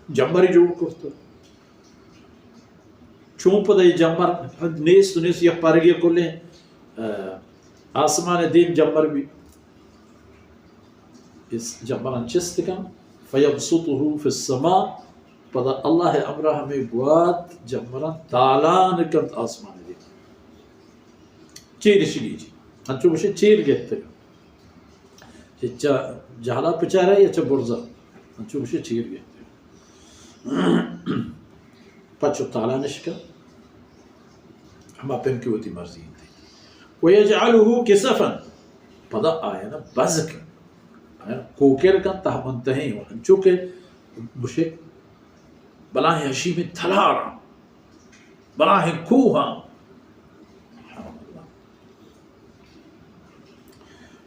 جمبرے جوڑ کرت۔ چون پدا اے جمبر نیست و نیست، یک پارگی کلیں، آ، آسمان دیم جمبر بی۔ اس جمبران چست کن، فیبسطه فی السماء، پدا اللہ امرا ہمیں گوات جمبران تالان کنت آسمان دیم۔ چیر شگی جی۔ انچو گوشے چیر گپتگ۔ چہ جہلا پچارے یا چہ برزا۔ انچو گوشے چیر گپتگ۔ پچ و تالانش کن۔ ہما پیم کہ وتی مرضی انت۔ ویجعله کسفا۔ پدا آیانا بز کن۔ آیانا کوکر کن تہ من تہیں۔ انچو کہ گوشے بلاہیں ہشیمیں تلاراں۔ بلاہیں کوہاں۔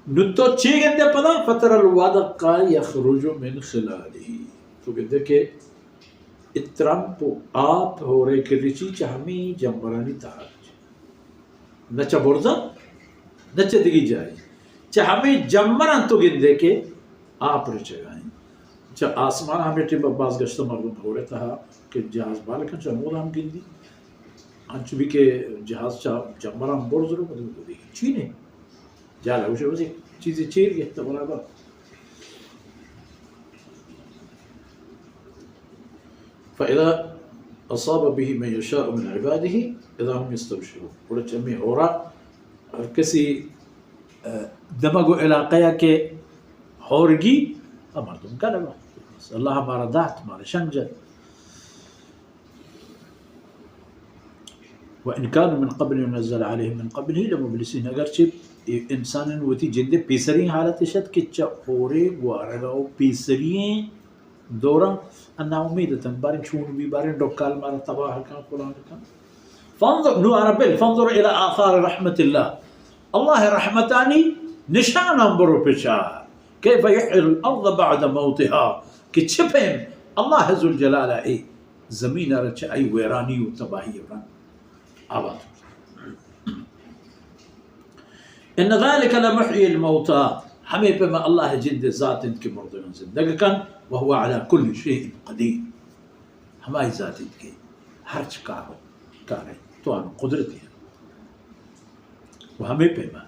نو تو چی گندے پدا؟ فتر الودق یخرج من خلاله۔ تو گندے کہ اے ترمپ و آپ ہورے کہ رچی چہ ہمیں جمبرانی تہا رچی۔ نہ چہ برزا، نہ چہ دگی جاہی۔ چہ ہمیں جمبران تو گندے کہ آپ رچگا انت۔ چہ آسمان ہمے ٹیم ءَ باز گشتہ مردم ہورے تہا کہ جہاز بال کن، چہ ہمودا ہم گندی۔ انچو بی کہ جہاز چہ جمبراں برز رو، مطلب، گودی چی نے؟ جہلا گوشے بس یک چیزے چیر گپتہ برابر۔ فإذا أصاب به من يشاء من عباده إذا هم يستبشرون۔ گڑا چمی ہورا ہر کسی، اه، دمگ و علاقہ یا کہ ہورگی، آ مردم گل بنت۔ اللہ مارا دات، مارا شنگ جت۔ وإن كانوا من قبل أن ينزل عليهم من قبله لمبلسين۔ اگرچہ اے انسان وتی جندے پیسری حالت شت کہ چہ ہورے گوارگا و پیسری دوران انا امید اتن، باریں چون بی، باریں ڈکال مارا تباہ کن، فلان کن۔ فانظر، نو عربل، فانظر إلى آثار رحمة الله۔ اللہ رحمتانی نشاناں برو پچار۔ كيف يحيي الأرض بعد موتها۔ کہ چہ پیم اللہ ذوالجلال اے زمین ءَ را چہ آئی ویرانی و تباہی ءَ رند آباد۔ إن ذلك لمحيي الموتى۔ ہمے پیم اللہ جند ذات انت کہ مردگاں زندگ کن، وهو على كل شيء قدير۔ ہمائی ذات انت کہ ہرچ کار، کار توان قدرتی۔ و ہمے پیما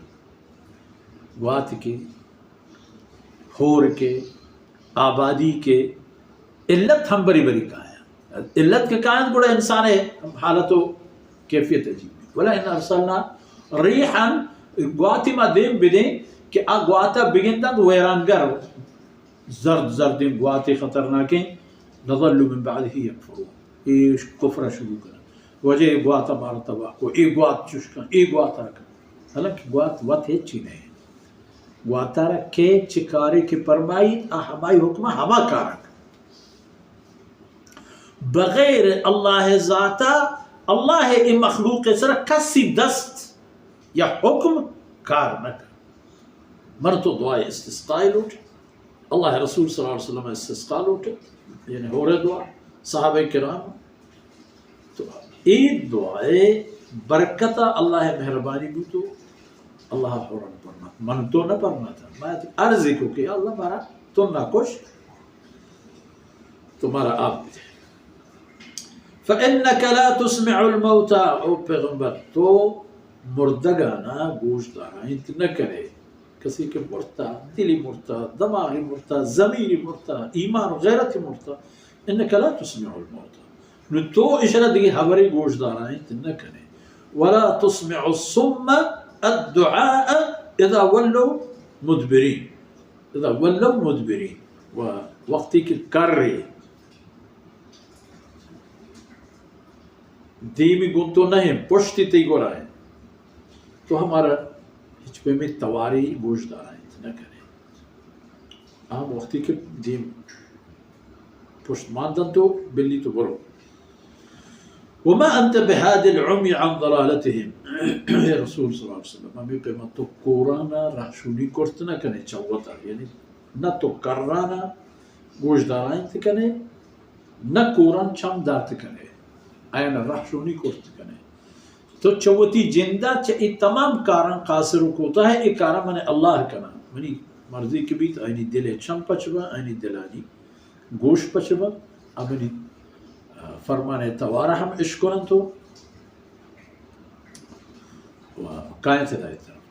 گوات کہ ہور کہ آبادی کہ علت ہم بری بری کایا۔ علت کہ کاینت گڑا انسان حالت و کیفیت عجیب۔ ولئن أرسلنا ريحا، گواتی ما دیم بدیں کہ آ گواتا بگندند ویرانگر، زرد زردیں گواتے خطرناکیں، لظلوا من بعده يكفرون۔ ایش کفر شروع کن۔ وجہ اے گوات مارا تباہ کو، اے گوات چش کن، اے گوات آ کن۔ حالانکہ گوات وت ہچی نہیں۔ گواتارا کہ چہ کارے کہ پرمائیت، آ ہمائی حکم ہما کارا کن۔ بغیر اللہ ذاتا، اللہ اے مخلوق سرا کسی دست یا حکم کار نہ کن۔ من تو دعائے استسقاء لوٹ، اللہ رسول صلی اللہ علیہ وسلم استسقاء لوٹ، یعنی ہورے دعا، صحابہ کرام تو اے دعائے برکتا اللہ مہربانی بوتو، اللہ فوراً پرمات۔ من تو نہ پرماتا، ما عرض کو کہ اللہ مارا تو نہ کش، تو مارا آپ بدے۔ فإنك لا تسمع الموتى، او پیغمبر، تو مردگانا گوش دارائینت نہ کنے۔ کسی کہ مرتا، دلی مرتا، دماغی مرتا، ضمیری مرتا، ایمان و غیرتی مرتا، إنك لا تسمع الموتى۔ نو تو اشرا دگہ حبری گوش دارائینت نہ کنے۔ ولا تسمع الصم الدعاء إذا ولوا مدبرين۔ إذا ولوا مدبرين۔ و وقتی کہ کرے دیمی گون تو نہ ہیں، پشتی تئی گورا ہیں، تو ہمارا ہچ پیمیں تواری گوش دارائینت نہ کنے۔ ہم وقتی کہ دیم پشت مان دنت و بلی تو برو۔ وما أنت بهاد العمي عن ضلالتهم۔ اے رسول صلی اللہ علیہ وسلم، ہمے پیما تو کورانا رہشونی کرت نہ کنے چہ وتا، یعنی نہ تو کرانا گوش دارائینت کنے، نہ کوران چم دات کنے، آیانا رہشونی کرت کنے۔ تو چہ وتی جندا چہ اے تمام کاراں قاصر و کوتاہ ئے، اے کاراں من اللہ کناں۔ منی مرضی کہ بیت، آیانی دل چم پچ باں، آیانی دلانی گوش پچ باں، امنی، آ، فرمان توارا ہم اشکننت و، و کاینت ہدایت طرف۔